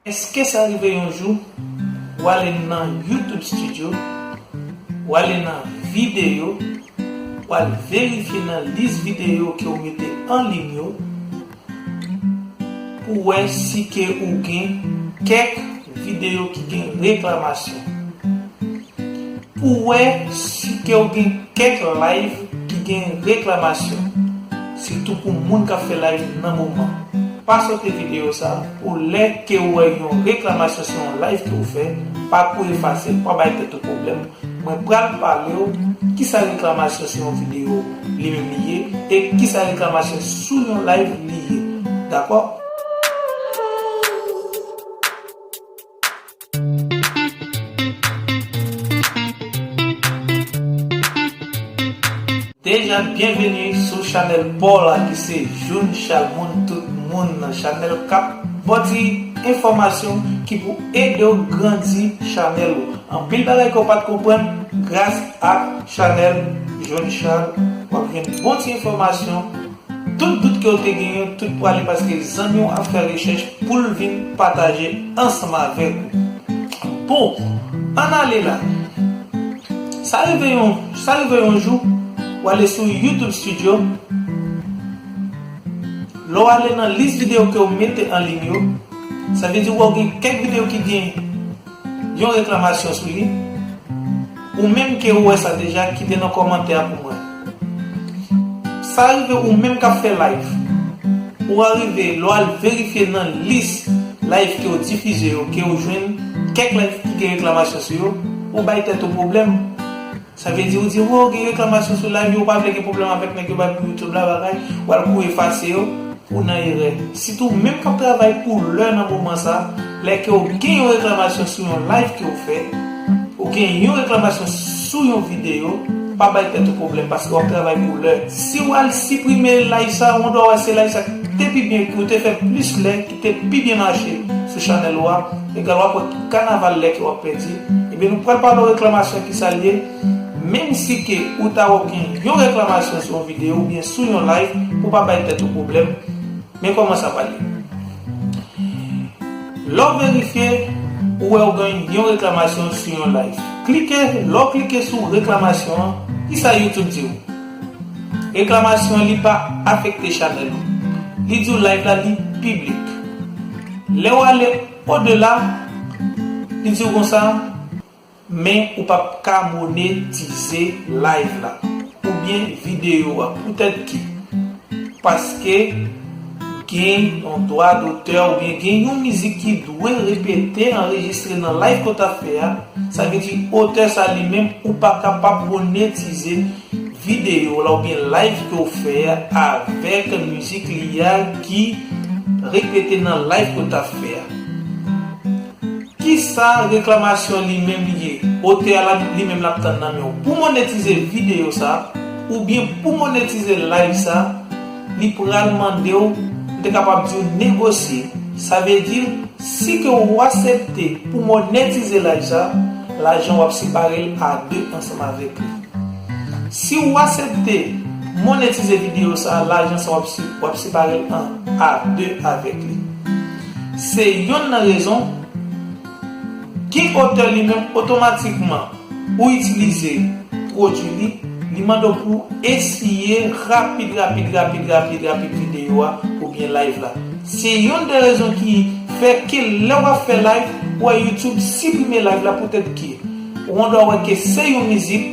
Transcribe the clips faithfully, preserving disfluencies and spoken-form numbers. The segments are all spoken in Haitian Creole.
Èske sa rive yon jou, w ale nan YouTube Studio, w ale nan videyo, w al verifye nan lis videyo ke w mete an liy yo, pou w wè si ke ou gen kèk videyo ki gen reklamasyon? Pou w wè si ke w gen kèk live ki gen reklamasyon, sitou pou moun k ap fè live nan moman. Pa sote videyo sa pou lè ke w wè yon reklamasyon sou yon live ke w fè, pa kouri efase, pa bay tèt ou pwoblèm. Mwen pral pale w kisa reklamasyon sou yon videyo li menm li ye, e kisa reklamasyon sou yon live li ye. Dakò? Deja, byenveni sou chanèl pa w la ki se June Chalmon, tout moun nan chanèl k ap ba w ti enfòmasyon ki pou ede w grandi chanèl ou. Anpil bagay ke w pa t konprann, gras ak chanèl June Chal, w ap jwenn bon ti enfòmasyon. Tout dout ke w te genyen, tout prale paske zanmi w ap fè rechèch pou l vin pataje ansanm avèk ou. Bon, ann ale la. Sa rive yon, sa rive yon jou, w ale sou YouTube Studio. Lè w ale nan lis videyo ke w mete an liy yo, sa vle di w gen kèk videyo ki gen yon reklamasyon sou li. Ou menm ke ou wè sa deja, kite nan kòmantè a pou mwen. Sa rive ou menm k ap fè live. Ou arive, lè w al verifye nan lis live ke w difize yo, ke w jwenn kèk live ki gen reklamasyon sou yo, ou bay tèt ou pwoblèm. Sa vle di ou di, "Wi, ou gen reklamasyon sou live yo, ou pa vle gen pwoblèm avèk nèg yo bay pou YouTube la, bagay, ou al kouri efase yo, ou nan erè." Sitou ou menm k ap travay pou lè nan moman sa, lè ke w gen yon reklamasyon sou yon live ke w fè, ou gen yon reklamasyon sou yon videyo, pa bay tèt ou pwoblèm paske w ap travay pou lè. Si w al siprime live sa, ou dwa wè se live sa ki te pi byen, ki ou te fè plis lè, ki te pi byen mache sou chanèl ou a, egal w ap wè kanaval lè ke w ap pèdi. Ebyen, nou pral pale w reklamasyon ki sa l ye. Menm si ke ou ta wè gen yon reklamasyon sou yon videyo oubyen sou yon live, pou pa bay tèt ou pwoblèm, men kòman sa pral ye. Lè w verifye, ou wè w gen yon reklamasyon sou yon live. Klike, lè w klike sou reklamasyon an, ki sa YouTube di w? Reklamasyon an li pa afekte chanèl ou. Li di w live la li piblik. Lè w ale odela, li di w konsa, men ou p ap ka monetize live la oubyen videyo a. Poutèt ki? Paske gen yon dwa dotè oubyen gen yon mizik ki dwe repete, anrejistre nan live ke w t ap fè a. Sa vle di otè sa li menm ou pa kapab monetize videyo la oubyen live ke w fè a avèk mizik li a ki repete nan live ke w t ap fè a. Kisa reklamasyon li menm li ye? Otè a la, li menm l ap tann nan men w. Pou monetize videyo sa, oubyen pou monetize live sa, li pral mande w, m te kapab di w negosye. Sa vle di, si ke w aksepte pou monetize live sa, lajan w ap separe l a de ansanm avèk li. Si w aksepte monetize videyo sa, lajan sa w ap se-, w ap separe l an a de avèk li. Se yonn nan rezon ki otè li menm otomatikman ou itilize pwodui li, li mande w pou w esiye rapid, rapid, rapid, rapid, rapid videyo a oubyen live la. Se yonn de rezon ki fè ke lè w ap fè live, w wè YouTube siprime live la poutèt ki ou dwa wè ke se yon mizik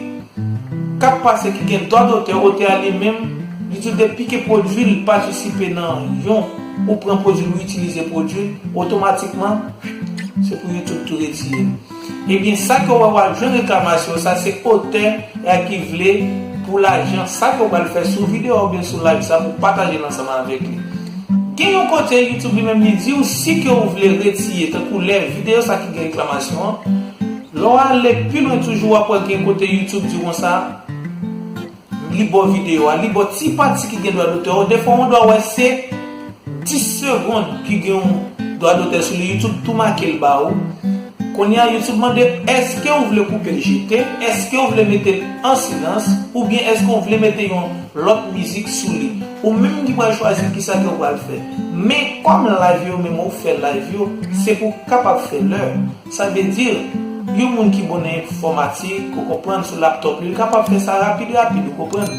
k ap pase ki gen dwa dotè, otè a li menm, li di w depi ke pwodui l patisipe nan yon, ou pran pwodui l, ou itilize pwodui l, otomatikman, se pou YouTube tou retire l. Ebyen, sa ke w wè w al jwenn reklamasyon, sa se otè a ki vle pou lajan, sa ke w pral fè sou videyo a oubyen sou live sa pou pataje l ansanm avèk li. Gen yon kote YouTube li menm li di w si ke w vle retire, tankou lè videyo sa ki gen reklamasyon an, lè w ale pi lwen toujou, w ap wè gen kote YouTube di konsa, li ba w videyo a, li ba w ti pati ki gen dwa dotè yo. Defwa, w dwa wè se dis segonn ki gen yon dwa dotè sou li, YouTube tou make l ba ou. Kounye a, YouTube mande, èske w vle koupe l jete? Èske w vle mete l an silans? Oubyen èske w vle mete yon lòt mizik sou li? Ou menm ki pral chwazi kisa ke w pral fè. Men kòm live yo, menm ou fè live yo, se pou w kapab fè lè. Sa vle di, yon moun ki bon nan enfòmatik, ou konprann, sou laptòp li, li kapab fè sa rapid rapid, ou konprann.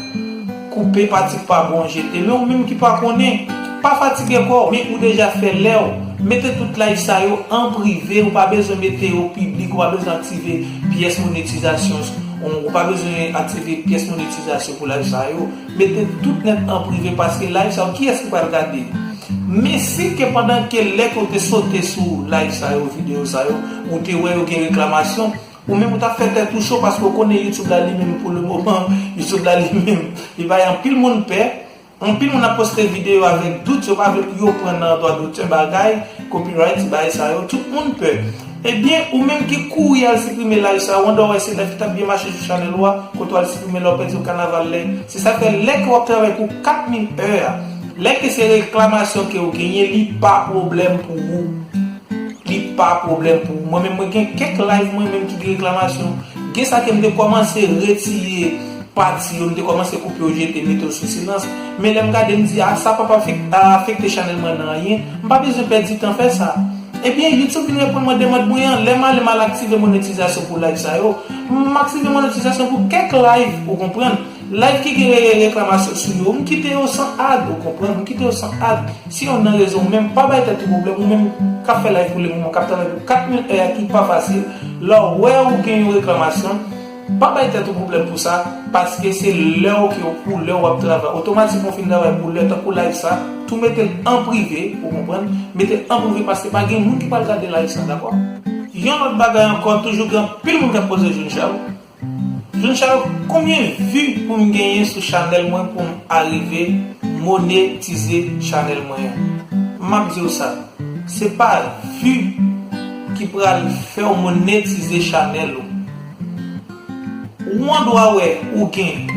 Koupe pati k pa bon jete. Men ou menm ki pa konnen, pa fatige kò w, men ou deja fè lè w. Mete tout live sa yo an prive, ou pa bezwen mete yo piblik, ou pa bezwen aktive pyès monetizasyon, ou pa bezwen aktive pyès monetizasyon pou live sa yo. Mete tout nèt an prive, paske live sa yo, kiyès ki pral gade? Men si ke pandan ke lè ke w te sote sou live sa yo, videyo sa yo, ou te wè yo gen reklamasyon, ou menm ou t ap fè tèt ou cho, paske w konnen YouTube la li menm pou le moman, YouTube la li menm, li bay anpil moun pè. Anpil moun ap poste videyo avèk dout, yo pa vle pou yo pran nan dwa dotè bagay, copyright, bagay sa yo, tout moun pè. Ebyen, ou menm ki kouri al siprime live sa yo, ou wè se live ki t ap byen mache sou chanèl ou a, kote w al siprime lè w pèdi yon kanaval lè. Se sa k fè lè ke w ap travay pou kat mil è a, lè ke se reklamasyon ke w genyen, li pa pwoblèm pou ou. Li pa pwoblèm pou ou. Mwen menm, mwen gen kèk live mwen menm ki gen reklamasyon. Gen sa ke m te kòmanse retire pati yo, m te kòmanse koupe yo jete, mete yo sou silans. Men lè m gade, m di, a, sa p ap afek-, afekte chanèl mwen nan anyen. M pa bezwen pèdi tan fè sa. Ebyen, YouTube vin reponn mwen demann mwen an. Lè m ale, m al aktive monetizasyon pou live sa yo. M aktive monetizasyon pou kèk live, ou konprann. Live ki gen re-, reklamasyon sou yo, m kite yo san ad, ou konprann, m kite yo san ad. Si youn nan rezon ou menm, pa bay tèt ou pwoblèm, ou menm k ap fè live pou le moman, k ap travay pou kat mil è a ki pa fasil, lè w wè ou gen yon reklamasyon, pa bay tèt ou pwoblèm pou sa, paske se lè w ke w, pou lè w ap travay. Otomatikman w fin travay pou lè, tankou live sa, tou mete l an prive, ou konprann, mete l an prive paske pa gen moun ki pral gade live sa, dakò? Yon lòt bagay ankò, toujou gen anpil moun k ap poze Jean Charles. Jean Charles, konbyen vi pou m genyen sou chanèl mwen pou m arive monetize chanèl mwen an? M ap di w sa, se pa vi ki pral fè w monetize chanèl ou. Ou an dwa wè ou gen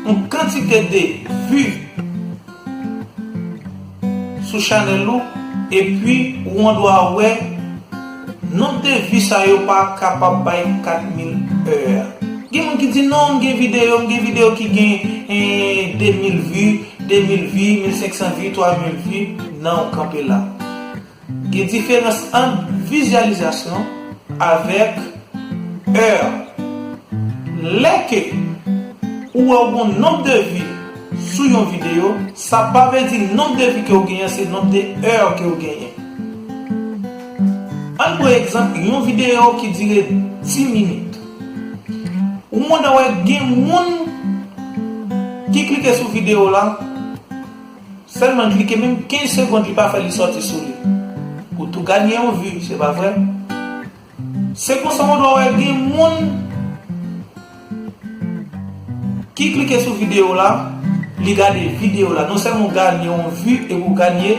yon kantite de vi sou chanèl ou, epi ou an dwa wè nonb de vi sa yo pa kapab bay kat mil è a. Gen moun ki di, "Non, m gen videyo, m gen videyo ki gen, eh, de mil vi, de mil vi, mil senk san vi, twa mil vi." Non, kanpe la. Gen diferans ant vizyalizasyon avèk è. Lè ke ou wè ou gon nonb de vi sou yon videyo, sa pa vle di nonb de vi ke w genyen, se nonb de è ke w genyen. Ann pran egzanp, yon videyo ki dire dis minit. Ou mande wè gen moun ki klike sou videyo la, sèlman klike, menm kenz segonn li pa fè li sòti sou li. Ou tou gade yon vi, se pa vre? Se konsa ou dwe wè gen moun ki klike sou videyo la, li gade videyo la. Non sèlman ou gade yon vi, epi ou gade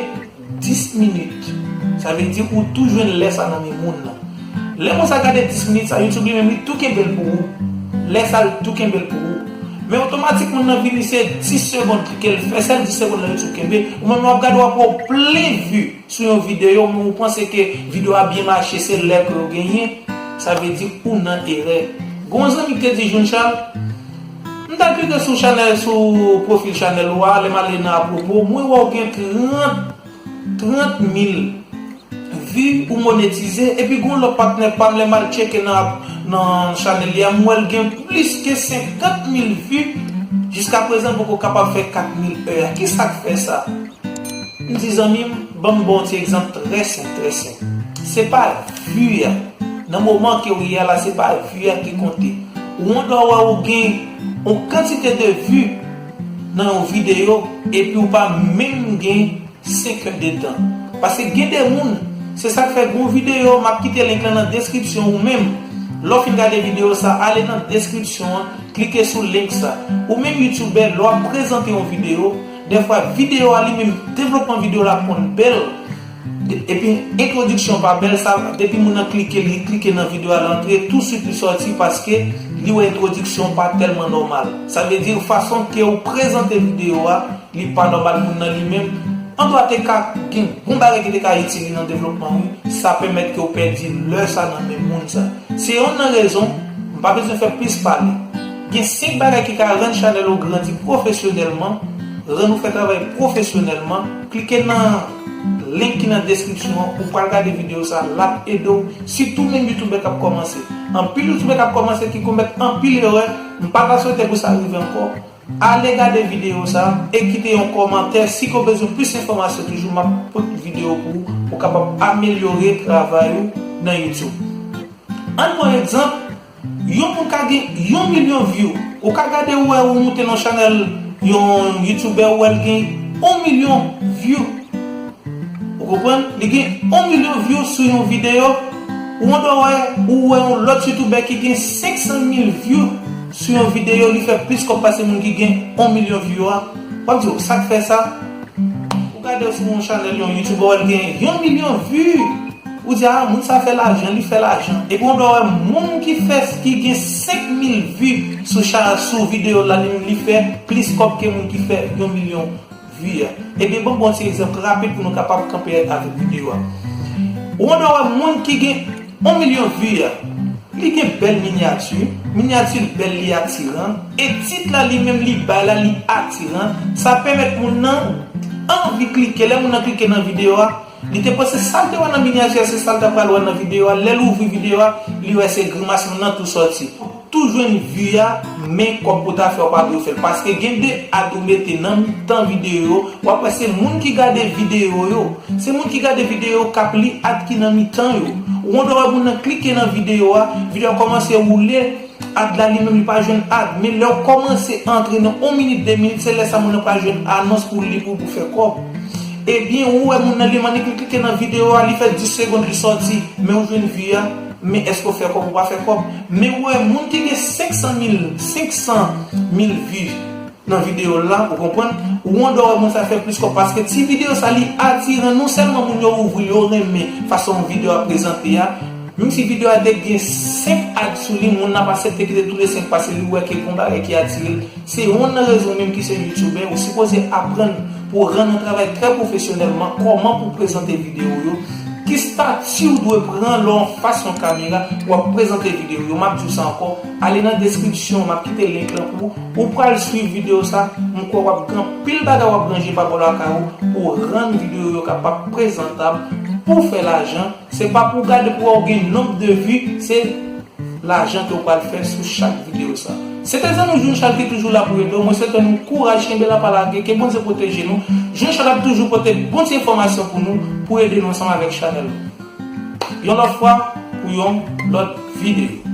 dis minit. Sa vle di ou tou jwenn lè sa nan men moun nan. Lè moun sa gade dis minit sa, YouTube li menm li tou kenbe l pou ou. Lè sa l tou kenbe l pou ou. Men otomatik moun nan vini se dis segonn ke l fè, sèl dis segonn nan YouTube kenbe. Ou menm w ap gade w ap wè w plen vi sou yon videyo, men ou panse ke videyo a byen mache, se lè ke yo genyen, sa vle di ou nan erè. Gon zanmi ki te di, "Jean Charles, m t al klike sou chanèl, sou pwofil chanèl ou a, lè m ale nan apwopo, mwen wè w gen trant, trant mil vi ou monetize, epi gon lòt patnè pa m, lè m al tcheke nan, nan chanèl li a, m wè l gen plis ke senkant mil vi, jiska prezan l poko kapab fè kat mil è a. Kisa k fè sa?" M di, "Zanmi m, ban m ba w yon ti egzanp trè senp, trè senp. Se pa vi a. Nan moman ke w ye a la, se pa vi a ki konte. Ou an dwa wè ou gen yon kantite de vi nan yon videyo, epi ou pa menm gen senk è de tan." Paske gen de moun, se sa k fè gon videyo, m ap kite link lan nan deskripsyon ou menm. Lè w fin gade videyo sa, ale nan deskripsyon an, klike sou link sa. Ou menm youtubè, lè w ap prezante yon videyo, dèfwa videyo a li menm, devlopman videyo la konn bèl, de-, epi entwodiksyon pa bèl, sa, depi moun nan klike, li klike nan videyo a, l antre, tousuit li sòti paske li wè entwodiksyon pa tèlman nòmal. Sa vle di fason ke w prezante videyo a, li pa nòmal, moun nan li menm. An dwa te ka gen bon bagay ki te ka itil li nan devlopman, wi. Sa pèmèt ke w pèdi lè sa nan men moun sa. Se youn nan rezon, m pa bezwen fè plis pale. Gen senk bagay ki ka rann chanèl ou grandi pwofesyonèlman, Rann ou fè travay pwofesyonèlman, klike nan link ki nan deskripsyon an, ou pral gade videyo sa, l ap ede w, sitou menm youtubè k ap kòmanse. Anpil youtubè k ap kòmanse ki komèt anpil erè, m pa ta swete pou sa rive ankò. Ale gade videyo sa e kite yon kòmantè. Si w bezwen plis enfòmasyon toujou, m ap pote videyo pou ou, ou kapab amelyore travay ou nan YouTube. Ann pran egzanp, yon moun ka gen yon milyon view. Ou ka gade ou wè ou moute nan chanèl yon youtubè ou wè l gen yon milyon view. Ou konprann? Li gen yon milyon view sou yon videyo. Ou wè, ou wè yon lòt youtubè ki gen senk san mil view sou yon videyo, li fè plis kòb pase moun ki gen yon milyon view a. W ap di, sa k fè sa? Ou gade sou yon chanèl yon youtubè, ou wè l gen yon milyon view. Ou di, a, moun sa fè lajan, li fè lajan. Epi ou wè moun ki fè, ki gen senk mil view sou cha, sou videyo la, li menm li fè plis kòb ke moun ki fè yon milyon view a. Ebyen, ban m ba w yon ti egzanp rapid pou nou kapab kanpe avèk videyo a. Ou wè moun ki gen yon milyon view a, li gen bèl minyati, minyati l bèl, li atiran, e tit la li menm li bay la, li atiran, sa pèmèt moun nan anvi klike. Lè moun nan klike nan videyo a, li te panse sa l te wè nan minyati a, se sa l ta pral wè nan videyo a. Lè l ouvri videyo a, li wè se grimas moun nan tou sòti. Tou jwenn vi a, men kòb pou ta fè, w pa dwe fè l. Paske gen de ad ou mete nan mitan videyo yo, w ap wè se moun ki gade videyo yo. Se moun ki gade videyo yo k ap li ad ki nan mitan yo. Ou wè moun nan klike nan videyo a, videyo a kòmanse woule, ad la li menm li pa jwenn ad. Men lè w kòmanse antre nan yon minit, de minit, se lè sa moun nan pral jwenn anons pou li, pou, pou fè kòb. Ebyen, ou wè moun nan li menm li klike nan videyo a, li fè dis segonn li sòti, men ou jwenn vi a. Men èske w fè kòb ou pa fè kòb? Men ou wè moun ki gen senk san mil, senk san mil vi nan videyo la, ou konprann? Ou wè moun sa fè plis kòb paske ti videyo sa li atiran, non sèlman moun yo ouvri l, yo renmen fason videyo a prezante a. Menm si videyo a te gen senk ad sou li, moun nan pa aksepte kite tout le senk pase, li wè ke gen yon bagay ki atire l. Se youn nan rezon menm ki se youtubè, ou sipoze aprann pou w rann yon travay trè pwofesyonèlman, kòman pou w prezante videyo yo, ki stati w dwe pran lè w anfas yon kamera, w ap prezante videyo yo. M ap di w sa ankò, ale nan deskripsyon, m ap kite link lan pou ou, ou pral swiv videyo sa, m kwè w ap gen anpil bagay w ap ranje pa bò lakay ou pou w rann videyo yo kapab prezantab, pou w fè lajan. Se pa pou w gade pou w gen nonb de vi, se lajan ke w pral fè sou chak videyo sa. Se te zanmi w Jean Charles ki toujou la pou ede w. Mwen swete nou kouraj, kenbe la pa lage, ke Bondye pwoteje nou. Jean Charles ap toujou pote bon ti enfòmasyon pou nou, pou ede nou ansanm avèk chanèl nou. Yon lòt fwa, pou yon lòt videyo.